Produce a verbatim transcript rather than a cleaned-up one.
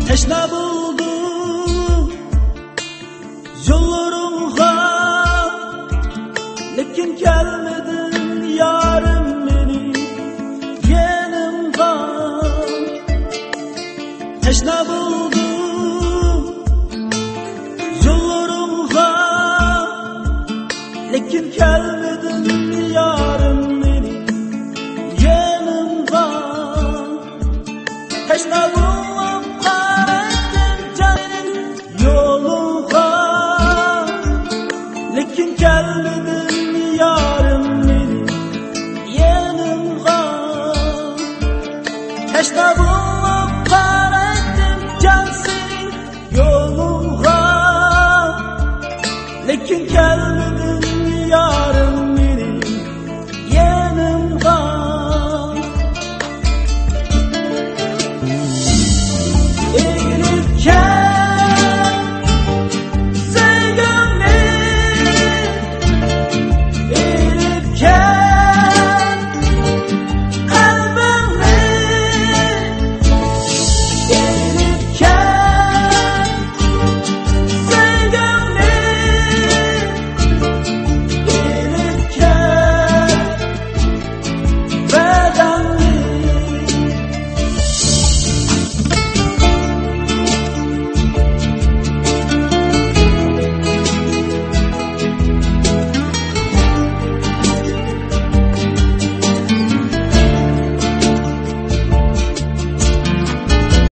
تەشنا بولدۇم يوللىرىڭغا، لېكىن كەلمىدىڭ يارىم مېنى يېنىمغا. تەشنا بولدۇم يوللىرىڭغا، لېكىن كەلمىدىڭ يارىم مېنى يېنىمغا. تەشنا بولۇپ قارايتتىم جانىم يولۇڭغا، لېكىن كەلمىدىڭ يارىم مېنى يېنىمغا. تەشنا